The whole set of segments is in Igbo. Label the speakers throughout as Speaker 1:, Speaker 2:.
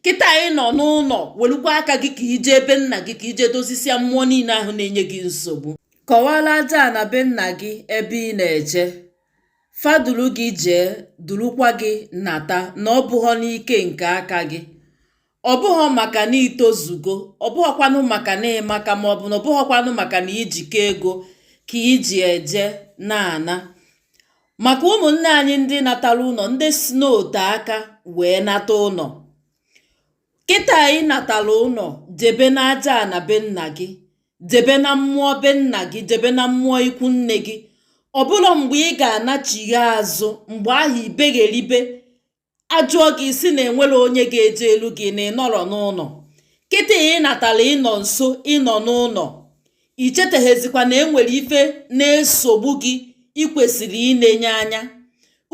Speaker 1: Kịta ị nọ n'ụlọ, welukwa aka gị ka ije ebe nna gị, ka ije dozisia mmụọ niile ahụ na-enye gị nsogbu. Kọwara aja na be nna gị ebe ị na-eje, fa duru gị jee, durukwa gị nata, na ọ bụghọ n'ike nke aka gị, ọ bụghọ maka na itozugo, ọ bụghọkwanụ maka na ịmaka, ma ọ bụ na ọ bụghọkwanụ maka na ijikọ ego ka iji eje na-ana. Maka ụmụnne anyị ndị natara ụlọ, ndị si n'ote aka wee nata ụlọ, kịta ị natara ụlọ, jebe n'aja na be nna gị, jebe na mmụọ be nna gị, jebe na mmụọ ikwu nne gị. Ọ bụrụ mgbe ị ga-anachigha azụ, mgbe ahụ ibegheribe, ajụọ gị si na enwere onye ga-eje elu gị na ịnọrọ n'ụlọ. Kịta ị natara, ịnọ nso, ịnọ n'ụlọ, ichetaghezikwa na enwere ife na-esogbu gị ị kwesịrị inenye anya.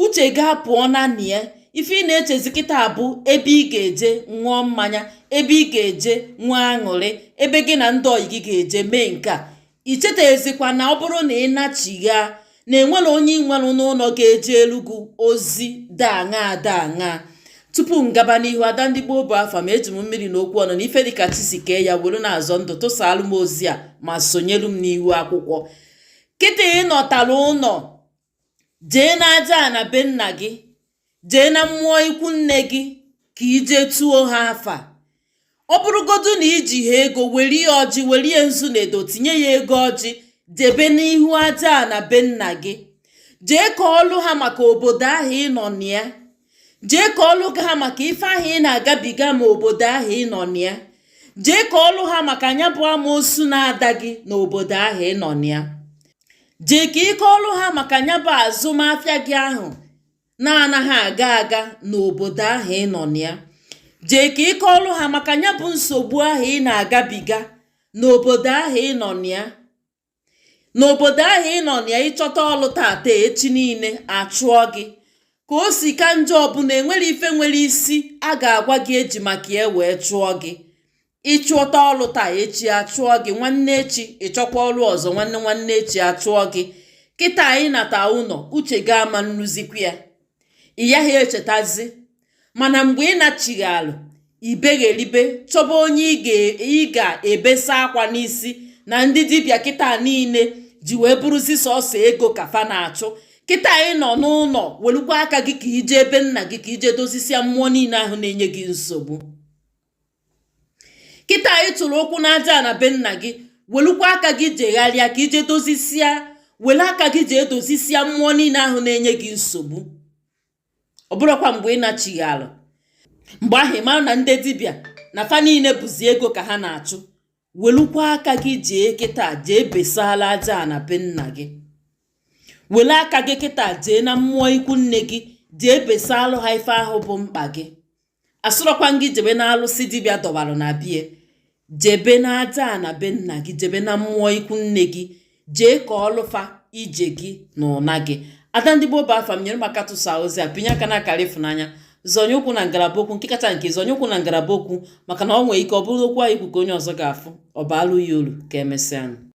Speaker 1: Uche gị apụọ na ya. Ife ị na-echezi kịta bụ ebe ị ga-eje ṅụọ mmanya, ebe ị ga-eje nwee aṅụrị, ebe gị na ndị ọyị gị ga-eje mee nke a. Ichetaghezikwa na ọ bụrụ na ị nachigha, na enwere onye ị nwere n'ụlọ ga-eje elu gị ozi da aṅaa da aṅaa. Tupu m gaba n'ihu, ada ndị gboo bụ afa ma eji m mmiri na okwu ọnụ na ife dịka chi si kee ya were na-azọ ndụ. Tụsaalụ m ozi a ma sonyelu m n'ihu akwụkwọ. Kịta ị nọtara ụlọ, jee n'aja na be nna gị, jee na mmụọ ikwu nne gị ka ije tuo ha afa. Ọ bụrụgodu na iji ha ego, were ya ọjị, were ya nzu na edo, tinye ya ego ọjị, jebe n'ihu aja na be nna gị, jee ka ọlụ ha maka obodo ahụ ị nọ na ya, jee ka ọlụ ha maka ife ahụ ị na-agabiga ma obodo ahụ ị nọ na ya, jee ka ọlụ ha maka anya bụ amoosu na-ada gị n'obodo ahụ ị nọ na ya, jee ka ike ọlụ ha maka nya bụ azụmahịa gị ahụ na-anaghị aga aga n'obodo ahụ ị nọ na ya, jee ka ike ọlụ ha maka nya bụ nsogbu ahụ ị na-agabiga n'obodo ahụ ị nọ na ya. N'obodo ahụ ị nọ na ya, ịchọta ọlụ tata, echi niile achụọ gị. Ka o si ka njọ ọbụla, enwere ife nwere isi a ga-agwa gị eji maka ya wee chụọ gị. Ịchụọta ọlụ taa, echi achụọ gị, nwanne echi ịchọkwa ọlụ ọzọ, nwanne nwanne echi achụọ gị. Kịta anyị nata ụlọ, uche gị ama nnuzikwa ya, ị yaghị echetazi. Mana mgbe ị nachighi alụ, ibegheribe chọba onye ị ga-ebesa akwa n'isi. Na ndị dibịa kịta niile ji wee bụrụzi sọsọ ego ka fa na-achụ. Kịta ị nọ n'ụlọ, welukwa aka gị ka ije ebe nna gị, ka ije dozisia mmụọ niile ahụ na-enye gị nsogbu. Kịta ị tụrụ ụkwụ n'aja na be nna gị, welukwa aka gị jegharịa ka ije dozisia, were aka gị jee dozisia mmụọ niile ahụ na-enye gị nsogbu. Ọ bụrụkwa mgbe ị nachighi alụ, mgbe ahụ ị mara na ndị dibịa na fa niile bụzi ego ka ha na-achụ. Welukwa aka gị jee kịta, jee besala aja na be nna gị. Were aka gị kịta jee na mmụọ ikwu nne gị, jee besalụ ha ife ahụ bụ mkpa gị. Asụrọkwa gị jebe na alụsị dibịa dọbalụ na bie, jebe na aja na be nna gị, jebe na mmụọ ikwu nne gị, jee ka ọlụfa ije gị na ụna gị. Ada ndị gboo bụ afa m. Nyere m aka tụsa ozi a, pinye aka na akara ịfụnanya, zọnye ụkwụ na ngalaba okwu, nke kacha nke zọnye ụkwụ na ngalaba okwu, maka na ọ nwee ike ọ bụrụ okwu anyị kwu ka onye ọzọ ga-afụ, ọ baalụ ya uru. Ka emesịa.